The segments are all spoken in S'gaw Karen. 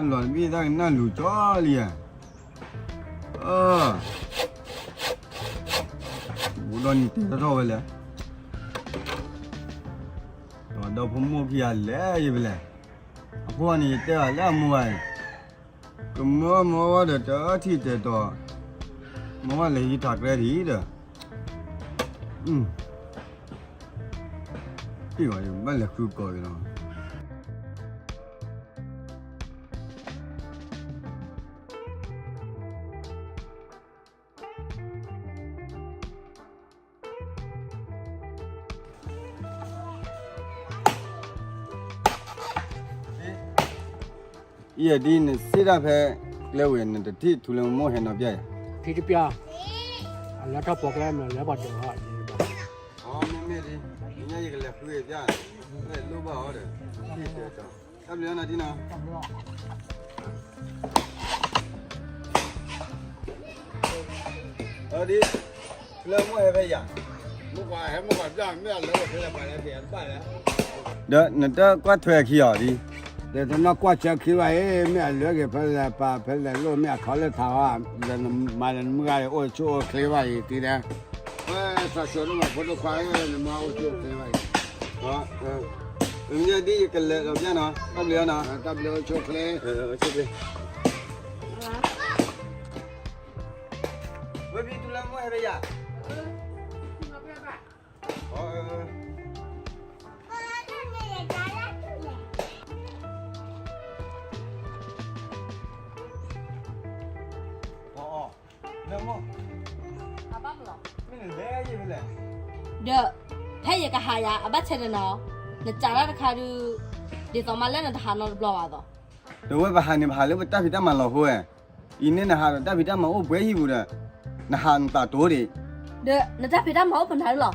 လီၤတဘ့ၣ်တၢ်ကနၣ်လူၤကၠီလံဧါ, အၢ, ဘူးဒီးနံၤတဲထီၣ်ထီၣ်ဝဲလဲၣ်, ဒီးဒီဖိမိၢ်ခံဂၤလဲၤယံၤဖဲလဲၣ်, အဖိန့ၣ်ယတဲဘၣ်လၢအမိၢ်ဘၣ်အံၤ, ကမၢမၢဝဲဒီးတထံၣ်တဲတီၤ, မၢဝဲလဲၤဟံးထးကျဲဒံးဒီး, အၢ, ဘၣ်လဲၤဃုကီၢ်အံၤလီၤ. အံၤဒ်နစ့ၢ်ဒၣ်ဖဲကျဲဝဲ နတထံၣ်ထူလၢမိၢ်ဟဲနီၤပျၢ်ယၤ, ထံတပျၢ်, အလၢထီၣ်ပိာ်ကျဲမ့ၢ်လဲၤပှၤဒိးဟီ, အမ့မ့ၢ်ဒ်, ညါယကလဲၤဃုပျၢ်, လိၣ်ဘၣ်အီၤဒီး, တၢ်ဘျုးနီၤဒ်နီၤ, အဒ်, လၢမိၢ်ဟဲဖဲယၤ, ဒီးနတကွၢ်ထွဲအခံအီၤဒ်, ဒီးတနီၢ်ကွၢ်ထွဲအခံဘၣ်အံၤ မ့ၢ်အလၢက့ၤဖဲလဲၣ်ပာ်ဖဲလဲၣ်လိၣ် မ့ၢ်အခီလၢထးဟီ, ဒီးနမၤလၢနမုၢ်ဂၤအိၣ်ဆိၣ်အိၣ်ချ့ဘၣ်အံၤ တံၤဒဲး, ဝဲသးဆှၢဒိၣ်မးဖိဒိၣ်ခွါဧၢ နမၤအိၣ်ဆိၣ်အိၣ်ချ့ဘၣ်အံၤ, မ့ၢ်ဒ်ယကလဲၤဒီးပျၢ်နီၤ တၢ်ဘျုးနီၤ, တၢ်ဘျုးအိၣ်ဆိၣ်ချ့, ဝဲဖံတူလၢမိၢ်ဟဲဖဲယၤ, ဒီး ဖဲယကဟးယၤ အဘၣ်ဆဲးတနီၤ, နစးထီၣ်တခါဒုး, ဒ်သိးမးလၢနတဟးနီတဘျီဘၣ်သိး, ဒီးဝဲပဟးန့ၣ် ပဟးလၢပတၢ်ဖံးတၢ်မၤလီၤဟိဝဲ, အံၤန့ၣ်နဟးဒီးတၢ်ဖံးတၢ်မၤအိၣ်ပှဲၤဟံၣ်ပူၤဒီး, နဟးနသးတိၤဒံး, ဒီးနတၢ်ဖံးတၢ်မၤအိၣ်ပနၤလီၤ,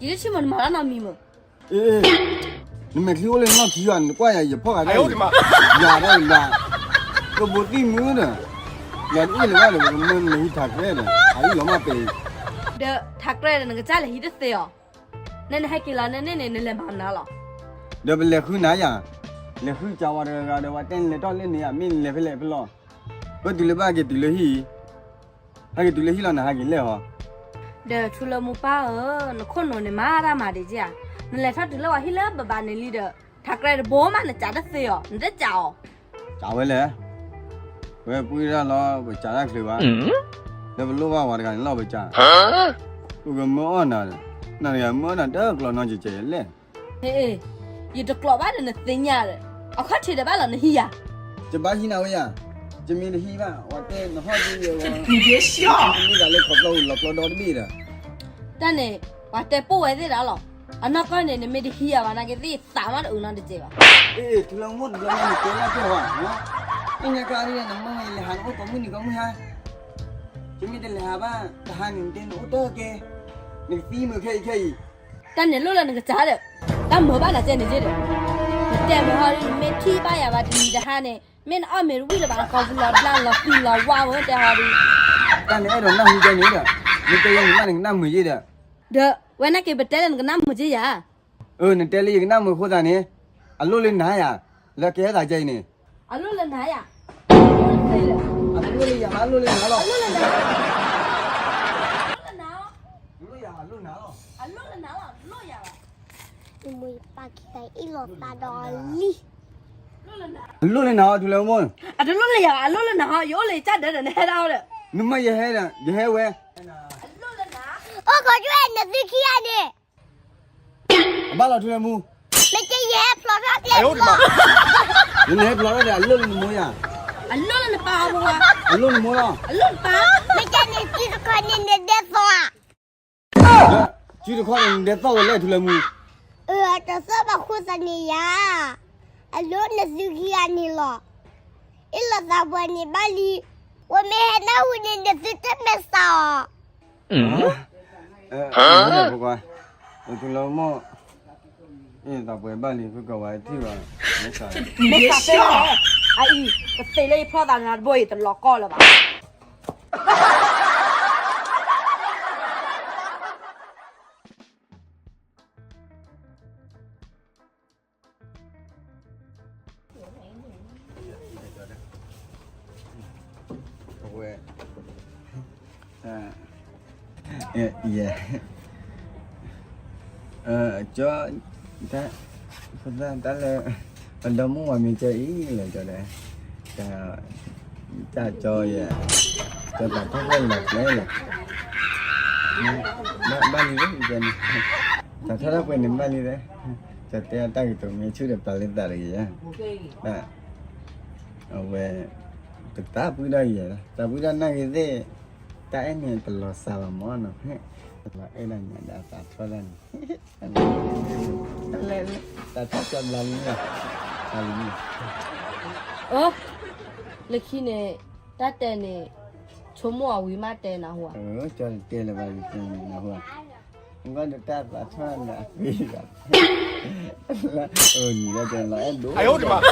ယတထံၣ်မးနမၤတၢ်နီတမံၤမး, နမဲာ်ချံအိၣ်လၢနနီၢ်ခံဘၣ် နကွၢ်ယၤယဖီၣ်ဂၤဒၣ်အံၤ, ယၤဒၣ်အံၤဘၣ်, ကဘိးသံၣ်မုၢ်ဒီး, ယၤတအ့ၣ်လၢၤဘၣ်ဒီး ပကမၢနလဲၤဟံးထးကျဲဒီး ဟးအံၣ်လီၤမၢ်ပဲအံၤ, ဒီးထးကျဲဒီးနကစၢ်လဲၤဟံးတသ့အီၤ, နဲနဟဲက့ၤလီၤနဲန့ၣ်န့ၣ် နလဲၤမၤနၤလီၤ, ဒီးပလဲၤဃုနၤယၤ, လဲၤဃုကးဝဲတဂၤဒီး ပှၤတဲနလဲၤထီၣ်လၢန့ၣ်ဧါ မ့ၢ်နလဲၤဖဲလဲၣ်ဖဲလဲၣ်, ပတုၤလၢဘၣ်က့ၤတုၤလၢဟံၣ်အံၤ ဟဲက့ၤတုၤလၢဟံၣ်လီၤ နဟဲက့ၤလဲၣ်ဟီ, ဒီးထူလၢမူပၢ်ဧၢ, နခိၣ်နူာ်န့ၣ်မၤတၢ်မၤဒံးက့ဧါ, နလဲၤထီၣ်တုၤလၢပှၤဟံၣ်လၢဘၣ်ဘၣ်န့ၣ်လံဒီး, ထးကျဲတဘိမးနစးတသ့အီၤ နတစးအီၤ, စးဝဲလဲၣ်, ဝဲပှံၢ်ဒၣ်လီၤ ပစးတၢ်ချုးဘၣ်, လၢပလိၣ်ဘၣ်ဝဲတဂၤန့ၣ်လီၤပစး, ပကမၢအီၣ်နၤ, နတဂၤမၢအီၣ်နၤတကျိၤနီတစဲးလဲၣ် ဟ့, ယတကျိၤဘၣ်ဒီးနသ့ၣ်ညါဒီး, အခီၣ်ထံးဒီးဘၣ်လီၤနဟံးယၤ, ယဘၣ်ဟံးနၤဝဲယၤ, ယမ့ၢ်တဟံးဘၣ် ပှၤတဲနဟီၣ်ဒ်ယဲဝဲ, မ့ၢ်တၢ်လၢခီဖျိလီၤပျီဒီတဘ့ၣ်ဒီး, တၢ်န့ၣ်, ပှၤတဲပိာ်ဝဲသ့ၣ်ဒီးလီၤ, အနီၢ်ကီၢ်န့ၣ် နမ့ၢ်တဟံးယၤဘၣ်နာ်က့သ့ၣ်သးမးတအုးနီတစဲးဘၣ်, ထူလၢမူတဘျီန့ၣ်နတဲလၢပှဲၤဝဲ, အညါကါဒ်နမၢယလဲၤဟးနအိၣ်ကိးမုၢ်နံၤကိးမုၢ်ဟါ, ယမ့ၢ်တလဲၤဟးဘၣ် တဟါန့ၣ် နတဲနအိၣ်တၢ်ကဲ, နကသံမုာ်ခဲအံၤခဲအံၤ တၢ်န့ၣ်လိၣ်လၢနကစၢ်ဒီး, တၢ်မုာ်ဘၣ်နၤကဲန့ၣ်က့ဒီး, နတဲမုာ်ဟီဒ်နမ့ၢ်ထံၣ်ဘၣ်ယၤဘၣ်တနံၤတဟါန့ၣ်, မ့ၢ်နအီၣ်မ့ၤတဝံၣ်လၢၤဘၣ် နကိာ်ပူၤလီၤဘျါလီၤသံလီၤဝါဝဲတဲဟီဒ်, တၢ်န့ၣ်အဲၣ်ဒိးနၢ်ဟူကဲန့ၣ်ဒီး, မ့ၢ်တဲယဲန့ၣ်မးနကနၣ်မုာ်ယ့ဒီး, ဒီး, ဝဲနာ်က့ပတဲလၢနကနၣ်မုာ်က့ယၤ, အၢ နတဲလၢယကနၣ်မုာ်အဃိသတးန့ၣ်, အလိၣ်လၢနၤယၤ, လၢကဟဲသးကဲအံၤန့ၣ် အလိၣ်လၢနၤယၤ, အလိၣ်လၢယၤ အလိၣ်လၢနၤလီၤ, အလိၣ်လၢနၤ, အလိၣ်လၢနၤ, အလိၣ်လၢနၤလီၤ, အလိၣ်လၢနၤလီၤ, အလိၣ်ယၤဘၣ်, ယမိၢ်ယပၢ်ခံဂၤအ့ၣ်လိာ်သးဒီးလံ, အလိၣ်လၢနၤလီၤ ထူလၢမူ, အတလိၣ်လၢယၤဘၣ် အလိၣ်လၢနၤဟီ ယအိၣ်လၢယကၢ်ဒၢဒီးနဟဲဒၣ်အိၣ်ဒီး, နမၢယဟဲဒီး ယဟဲဝဲ, အိၣ်ခိးကွဲနသုခံဂၤန့ၣ် အဘၣ်လီၤထူလၢမူ, မ့ၢ်ကဲယဟဲဖျိးထီၣ်ကျဲလီၤ, နဟဲဖျိးထီၣ်ဒီး အလိၣ်လၢနမိၢ်ယၤ, အလိၣ်လၢနပၢ်အဖိခွါ, အလိၣ်နမိၢ်လီၤ, အလိၣ်နပၢ်, မ့ၢ်ကဲန့ၣ်စုတခီန့ၣ်နဒဲသီဧါ, စုတခီန့ၣ်နဒဲသီဝဲလဲၣ်ထူလၢမူ, အတသီၣ်ဘၣ်ဃိသးန့ၣ်ယၤ, အလိၣ်နသုခံဂၤန့ၣ်လီၤ, အ့ၣ်လိာ်သးပှဲၤန့ၣ်ဘၣ်လံ, ပမ့ၢ်ဟဲနၢ်ဟူန့ၣ် နသုတမဲာ်သးအီၤ ဖိခွါ, ထူလၢမူ, အ့ၣ်သးပှဲၤဘၣ်လံ ဖုကဝဲထံၣ်ဘၣ်, မ့ၢ်သးသ့လီၤ, အအံၤ, တသ့လၢယဖျီသးနၤတဘိအံၤ တလီၤကီၢ်လၢၤဘၣ်. ဝဲ, ယဲ, ကၠီ, တၢ်, တၢ်လၢ, ပဒီမုၣ်ဝၤမ့ၢ်ကၠီအံၤလၢကၠီဒီး, တၢ်ကၠီယဲ, ကၠီသးထီၣ်ဖဲလီၤကျဲလီၤ, ဘၣ်လံ, သးထီၣ်တၢ်ပှဲၤန့ၣ်ဘၣ်လံ, ကၠီတဲတၢ်ကတိၤမ့ၢ်ဆူၣ်ဒီးပာ်လၢသးတဂ့ၤယဲ, အဝဲ, တသးပှၢ်ဒီးယဲ, သးပှၢ်ဒီးနာ်ဂ့ၤသ့ၣ်, တၢ်အဲၣ်န့ၣ်တလီၤစှၤဘၣ်မၢ်နီၤ, တလီၤအဲၣ်ဒၣ်ညါဒီးသးထီၣ်ဒၣ်န့ၣ်, တၢ်ထီၣ်ကၠီဘျါလံ, ဘျါလံ, အိ, လၢခံန့ၣ်, တၢ်တဲန့ၣ်, ဆိကမိၣ်အဝံၤမးတဲနဟူဧါ, ကၠီတဲလၢၤဘၣ်နဟူဧါ, နကဒီးတၢ်သးထီၣ်န့ၣ်အသ့ဘၣ်, အနံၤဒီးတဲလီၤအဲၣ်ဒိၣ်, ကၠီတလဲၤဒၣ်ကၠိန့ၣ် မ့ၢ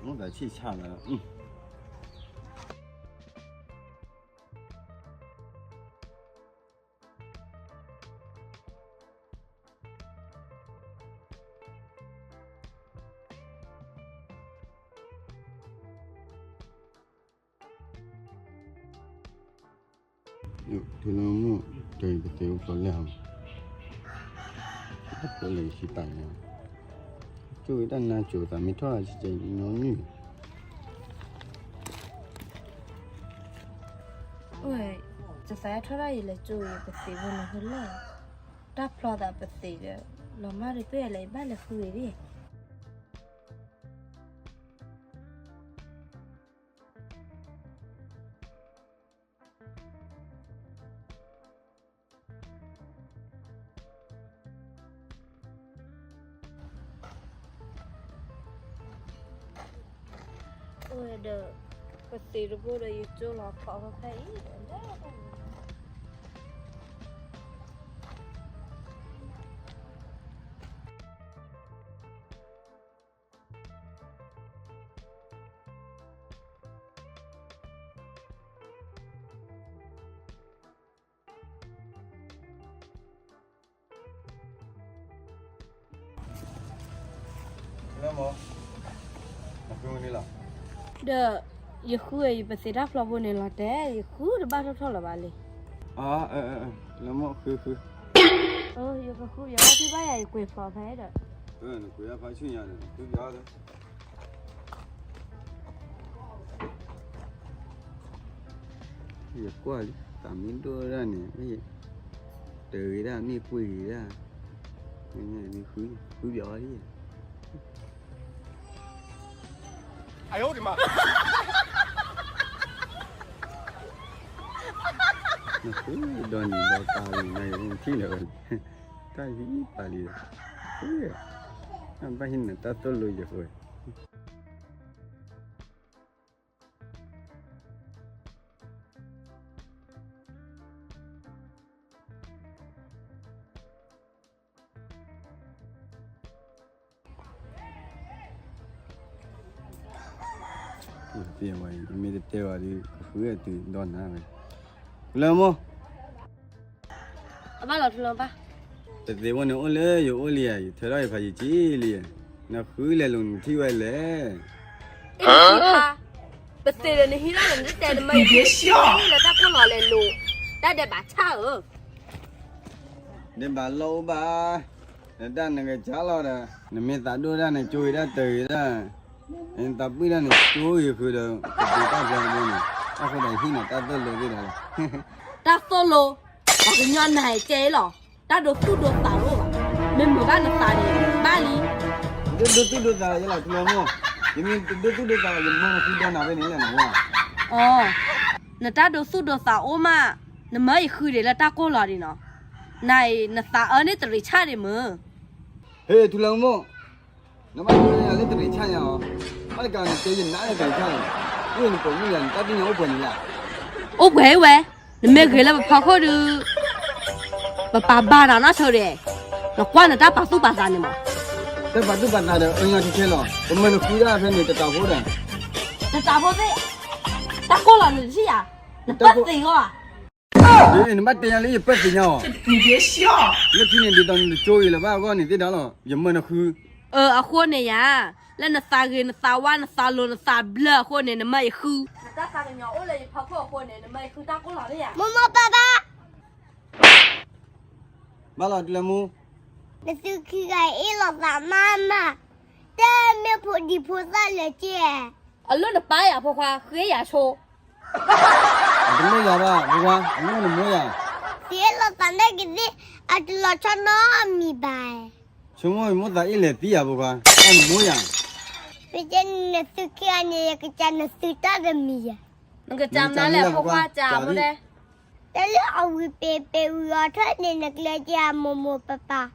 ်သးဆံၣ်ဆၣ်လၢ, ထူလၢမိၢ်, တၢ်အံၤပသ့ၣ်အိၣ်ဖျိလဲၣ်ဟီ, ဖျိလဲၣ်ယစံးပာ်န့ၣ်, ကၠိဝဲတၢ်နါကၠိသးမ့ၢ်ထီၣ်စဲးနီနုၢ်, အိ, တသးထီၣ်ဒၣ်ယလဲၤကၠိအံၤ ပသ့ၣ်ဖိန့ၣ်ဟူလၢ, တၢ်ဖျီသးပသ့ၣ်ဒီး, လီၤမၢ်ဒီးပ့ၢ်လဲၤဘၣ်လဲၤဃုဂ့ၤဒၣ် အိၣ်ဒီး, ပသ့ၣ်တဘိဒီးယကၠိလီၤခီၣ်ဖဲအံၤဒီး, ဒီး, ယဃုအံၤ ပသ့ၣ်တၢ်ဖျီဖိန့ၣ်လီၤတဲာ်, ယဃုတဘၣ်ထီၣ်ထီၣ်လၢၤဘၣ်လံ. လၢမ့ၢ်ဃုဃု, ယကဃုယဘၣ်ထံၣ်ဘၣ်ယၤ ယကွဲးဖျီဖဲဒီး, နကွဲးဖးဆူညါဒီး, ယကွၢ်လံ သးမ့ၢ်ဒိၣ်ဒၣ်န့ၣ်, တဂ့ၤဒၣ် မ့ၢ်ပှ့ၤဂ့ၤဒၣ်, ဃုပျီလံ. ဒီးနံၤဒီးကါလံ နၤယထံၣ်လၢၤ, တၢ်ဟံၣ်ပာ်လံ, ဘၣ်ဟံၣ်န့ၣ် တၢ်သိၣ်လိယဃိ. မ့ၢ်တတဲဝဲဒီး ကဃုအတုၤဒီနၤဝဲ, လၢမိၢ်, အဘၣ်လီၤထူလီၤဘၣ်, တသ့ဝဲန့ၣ်အိၣ်လၢယအိၣ်လံဧါ, ယထၢထီၣ်ယဖးယံၤကံလံ, နဃုလဲၤလိာ်နထံၣ်ဝဲလဲၣ်. ပသ့ၣ်ဒီးနဟံးလီၤလၢနတဲနမ့ၢ်ဟံးလၢတၢ်ကိၢ်လီၤလဲၤလိာ်, တၢ်ဒဲးဘးဆၣ်ဧၢ, ဒဲးဘးလီၢ်အိၣ်ဘၣ်, နတၢ်နကစၢ်လီၤဒီး နမ့ၢ်သးဒိၣ်ဒၣ်နကၠိဂ့ၤဒၣ်တဂ့ၤဒၣ်, နသးပှၢ်ဒၣ်နကၠိဂ့ၤဃုာ်ဒီး ကပူၤတၢ်ဖျီတဘိန့ၣ်, အဃိဒီးဟံၣ်န့ၣ် တၢ်သိၣ်လိသ့ၣ်ဒီးလီၤ. တၢ်သိၣ်လိ, ပှၤကညီနၤကဲအံၤလီၤ, တၢ်ဒိသူၣ်ဒိသးတအိၣ်ဘၣ်, မ့ၢ်မုာ်ဘၣ်နသးန့ၣ် ဘၣ်လံ. ဒိသူၣ်ဒိသးယဲလီၤ ထူလၢမိၢ်, ယမ့ၢ်တဒိသူၣ်ဒိသး ယမၢနဃုဒီနၤဖဲန့ၣ်လၢနဟူဧါ. အ, နတၢ်ဒိသူၣ်ဒိသးအိၣ်မး, နမၢယဃုဒံးလၢတၢ်ကိၢ်လီၤဒံးနီၤ, နအံၤနသးအၢန့ၣ်တရံးဆၣ်ဒံးမုၢ်. ဟ့ၣ် ထူလၢမိၢ်, နဘၣ်ဒိယၤလၢတရံးဆၣ်ညါအီၤ, ဘၣ်တကးနတဲယနးလၢတရံးဆၣ်န့ၣ်, အိၣ်နပိာ်မုၣ်ယၤ နတၢ်သ့ၣ်ညါအိၣ်ပှဲၤန့ၣ်လၢ်. အိၣ်ပှဲၤဝဲ, နမ့ၢ်ဂ့ၤလၢပဖီခိၣ်ဒုး ပပာ်ဘၣ်နၤနီၢ်ဆၢဒီး, နကွၢ်နတၢ်ပာ်သူၣ်ပာ်သးန့ၣ်မး. တၢ်ပာ်သူၣ်ပာ်သးဒီး အညီတခဲလီၤ, ပမၢနဃုဒၣ်ဖဲန့ၣ် တတးဖိဒီး, တတးဖိသ့ၣ်, တၢ်ကိၢ်လီၤနတထံၣ်ယၤ, နပၢၢ်သ့ၣ်ဂီၢ်ဧါ. နဘၣ်တဲညါလၢယပၢၢ်သ့ၣ်ညါအီၤ, လၢခံန့ၣ် ဒ်သိးနတကၠိဂ့ၤလၢၤဘၣ်အဂီၢ်န့ၣ်သ့ၣ်ဒီးလီၤ, ယမၢနဃု. အၢ အဃိန့ၣ်ယၤ, လၢနသးဂ့ၤနသးဝါနသးလိၤနသးဘျၢအဃိန့ၣ် နမၢယဃု. နတၢ်သးကညီၤအိၣ်လၢယဖီခိၣ်အဃိန့ၣ် နမၢယဃုတၢ်ကိၢ်လီၤသ့ၣ်ယၤ. မိၢ်မိၢ်ပၢ်ပၢ် ဘၣ်လီၤတုၤလၢမူ, နသုခံဂၤအ့ၣ်လိာ်သးမးမး, တမ့ၢ်ဖိဒံဖိသၣ်လၢၤက့ၢ်. အလီၢ်နပၢ်ယၤဖိခွါ ဃ့ယၤဆိ, တလိၣ်ယၤဘၣ်ဖိခွါ အလီၢ်နမိၢ်ယၤ, သ့အ့ၣ်လိာ်သးန့ၣ်ကသ့ၣ်, အတလီၤဆီနီတမံၤဘၣ်. ဆိကမိၣ်မိၢ်သးအ့ၣ်လဲၤသံယၤ ဖိခွါ, တၢ်နမိၢ်ယၤ. မ့ၢ်ကဲန့ၣ်နသုခံဂၤန့ၣ် ယကစံးနသုတၢ်တမံၤယၤ, နကစံးမနုၤလဲၣ်ဖိခွါ စံးဖိလဲၣ်. တၢ်လၢအဝံၤပ့ၤပ့ၤဝံၤအီၤထီၣ်န့ၣ် နကျဲက့ၤအမိၢ်မိၢ်ပၢ်ပၢ်,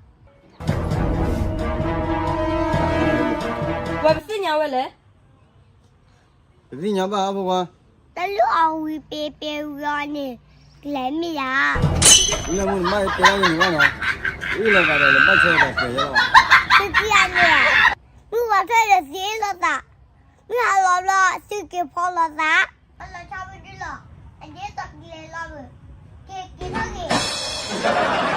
ပှၤပသ့ၣ်ညါဝဲလဲၣ်. ပသ့ၣ်ညါဘၣ်အဖိခွါ, တၢ်လၢအဝံၤပ့ၤပ့ၤဝံၤအီၤန့ၣ် ကျဲမ့ၢ်ယၤ. လၢမူနဘၣ်တဲတၢ်ဂ့ၢ်န့ၣ်ဘၣ်နီၤ, အ့ၣ်လိာ်သးဒီးနဘၣ်ဆၢသးစဲးယဲလီၤ. သုခံဂၤန့ၣ်, မုၢ်ဝါထီၣ်ဒီးသုအ့ၣ်လိာ်သး, မုၢ်ဟါလီၤဘျီသုက့ၤဖီလိာ်သး, အလီၤဆီဝဲဒၣ်လီၤ, အဒ်သိးကလဲၤလီၤဘၣ်, က့ၤက့ၤထီၣ်က့ၤ.